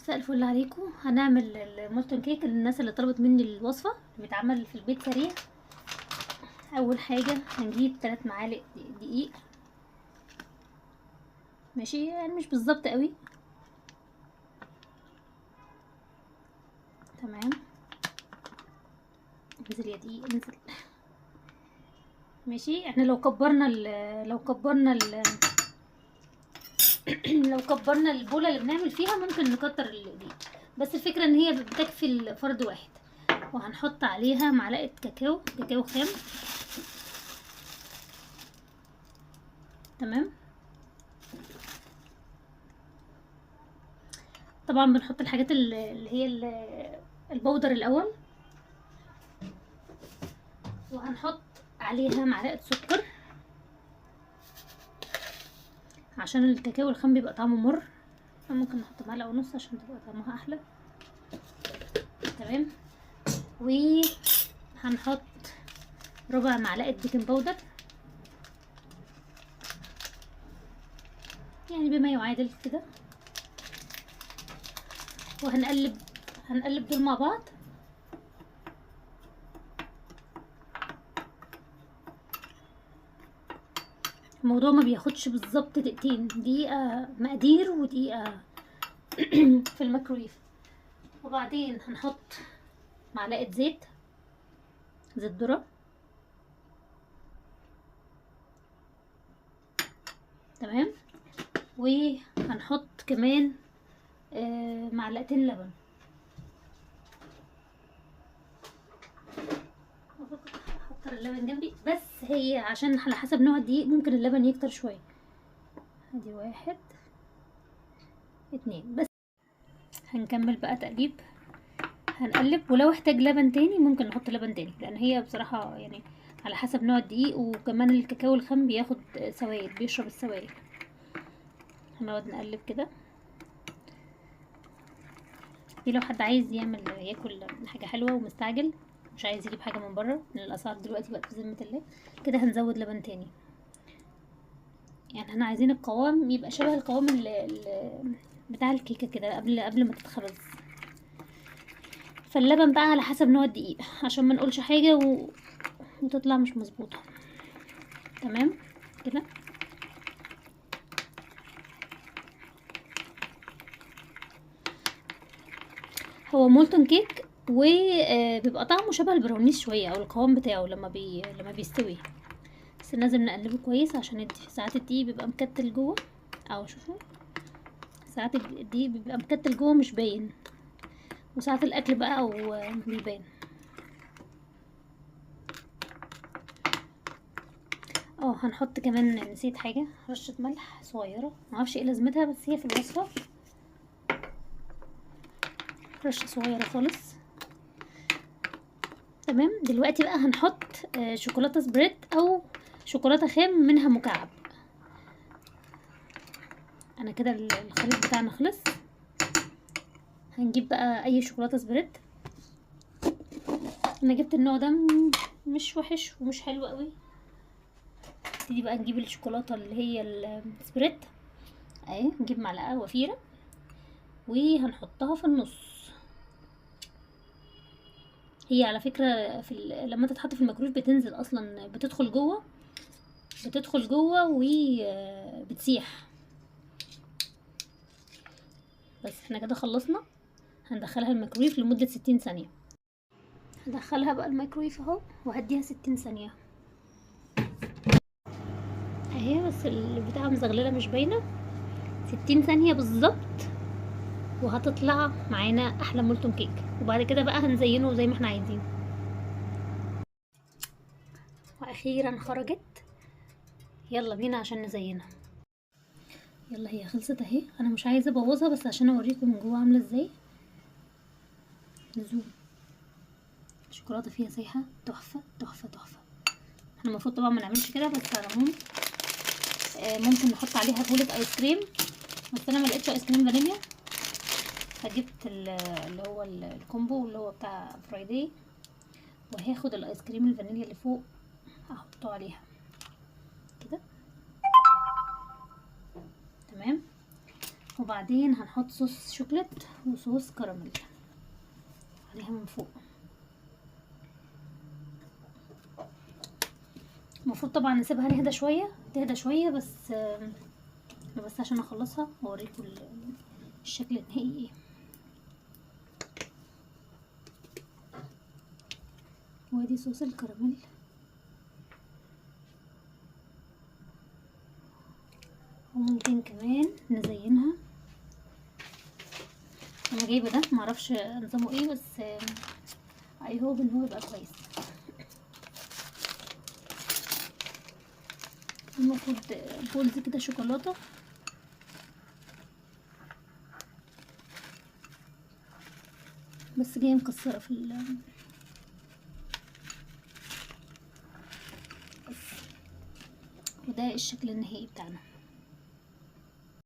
مساء الفل عليكم. هنعمل ال molten cake للناس اللي طلبت مني الوصفة اللي بيتعمل في البيت سريع. اول حاجة هنجيب 3 معالق دقيق، ماشي، يعني مش بالظبط قوي، تمام. انزل يا دقيق انزل، ماشي. احنا لو كبرنا ال لو كبرنا ال لو كبرنا البوله اللي بنعمل فيها ممكن نكتر الدقيق، بس الفكرة ان هي بتكفي الفرد واحد. وهنحط عليها معلقه كاكاو، كاكاو خام، تمام. طبعا بنحط الحاجات اللي هي البودر الاول، وهنحط عليها معلقه سكر عشان الكاكاو الخام بيبقى طعمه مر، فممكن نحط معلقه ونص عشان تبقى طعمها احلى، تمام. وهنحط ربع معلقه baking powder، يعني بما يعادل كده. وهنقلب هنقلب دول مع بعض. الموضوع ما بياخدش بالظبط دقيقتين، دقيقة مقادير ودقيقة في الميكرويف. وبعدين هنحط معلقة زيت، زيت ذرة، تمام. وهنحط كمان معلقتين لبن. احط اللبن جنبي، بس هي عشان على حسب نوع الدقيق ممكن اللبن يكتر شوية. ادي 1 2 بس. هنكمل بقى تقليب، هنقلب، ولو احتاج لبن تاني ممكن نحط لبن تاني، لان هي بصراحة يعني على حسب نوع الدقيق، وكمان الكاكاو الخام بياخد سوائل، بيشرب السوائل. هنقعد نقلب كده. دي لو حد عايز يعمل ياكل حاجة حلوة ومستعجل، مش عايز يجيب حاجة من بره، لان الاسعار دلوقتي بقت في ذمه الله. كده هنزود لبن تاني، يعني احنا عايزين القوام يبقى شبه القوام اللي بتاع الكيكه كده قبل ما تتخبز. فاللبن بقى على حسب نوع الدقيق عشان ما نقولش حاجة وتطلع مش مظبوطة، تمام كده. هو molten cake وبيبقى طعمه شبه البراونيز شوية، او القوام بتاعه لما بيستوي، بس لازم نقلبه كويس عشان ساعات الدقيق بيبقى مكتل جوه، او شوفوا ساعات الدقيق بيبقى مكتل جوه مش باين، وساعات الاكل بقى او بيبان. هنحط كمان، نسيت حاجة، رشه ملح صغيرة، معرفش ايه لازمتها بس هي في الوصفة، رشه صغيرة خالص، تمام. دلوقتي بقى هنحط شوكولاتة سبريد او شوكولاتة خام منها مكعب. انا كده الخليط بتاعنا خلص. هنجيب بقى اي شوكولاتة spread. انا جبت النوع ده، مش وحش ومش حلو قوي. نبتدي بقى نجيب الشوكولاتة اللي هي ال spread اهي، نجيب معلقه وفيرة وهنحطها في النص. هي على فكرة لما تتحط في الميكرويف بتنزل اصلا، بتدخل جوه، بتدخل جوه وبتسيح. بس احنا كده خلصنا. هندخلها الميكرويف لمدة 60 ثانية. هدخلها بقى الميكرويف اهو وهديها 60 ثانية اهي، بس البتاعه مزغلله مش باينة. 60 ثانية بالظبط وهتطلع معانا احلى molten cake. وبعد كده بقى هنزينة زي ما احنا عايزين. واخيرا خرجت، يلا بينا عشان نزينها. يلا هي خلصت اهي، انا مش عايزه ابوظها بس عشان اوريكم من جوه عامله ازاي. نزوم الشوكولاتة فيها سايحه، تحفة تحفة تحفة. احنا المفروض طبعا ما نعملش كده، بس على العموم ممكن نحط عليها بوله ايس كريم، بس انا ما لقيتش ايس كريم فانيليا، فجبت اللي هو ال combo اللي هو بتاع فرايداي، وهاخد الايس كريم الفانيليا اللي فوق احطه عليها كده، تمام. وبعدين هنحط صوص شوكليت وصوص كراميل عليها من فوق. المفروض طبعا نسيبها نهدى شوية، تهدى شوية، بس بس عشان اخلصها واوريكم الشكل النهائي ايه. وادي صوص الكراميل. وممكن كمان نزينها، انا جايبه ده معرفش نظامه ايه، بس I hope ان هو يبقى كويس. المفروض balls كده شوكولاتة، بس جاية مكسرة في ال بس. وده الشكل النهائي بتاعنا.